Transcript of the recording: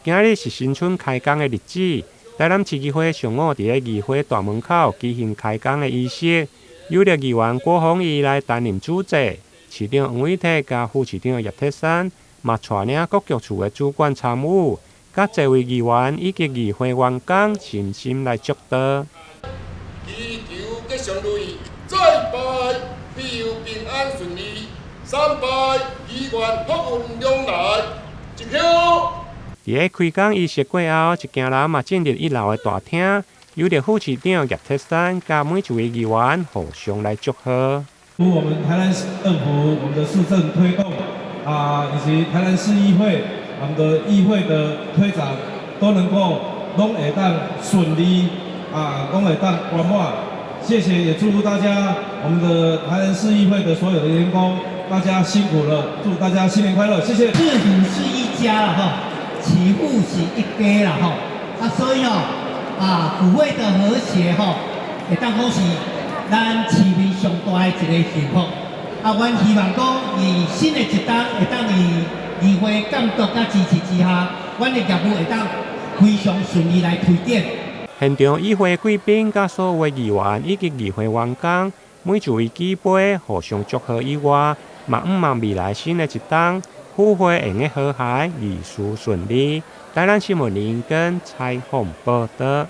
今仔日是新春開工的日子，台南市議會上午佇咧議會大門口舉行開工的儀式，由著議員郭宏儀來擔任主祭，市長黃偉哲佮副市長葉鐵珊嘛帶領各局處的主管參與，佮濟位議員以及議會員工深深來祝禱。祈求吉祥如意，再拜庇佑平安順利，三拜祈願福運兩來，一票。佇咧開工儀式過後，一行人嘛進入一樓的大廳，由著副市長葉鐵珊佮每一位議員互相來祝賀。我們台南市政府，我們的市政推動啊，以及台南市議會，我們的議會的推展，都能夠攏會當順利啊，攏會當圓滿。謝謝，也祝福大家，我們的台南市議會的所有的員工，大家辛苦了，祝大家新年快樂，謝謝。市府是一家啦，吼，市府是一家啦，吼，啊，所以哦，啊，府會的和諧吼，會當講是咱市民上大的一个幸福。啊，阮希望講，佇新的一冬會當佇議會監督佮支持之下，阮的業務會當非常順利來推展。現場與會貴賓佮所有的議員以及議會員工，每一位舉杯互相祝賀以外，嘛向望未來新的一冬，府會會用得和諧，議事順利。台南新聞林根採訪報導。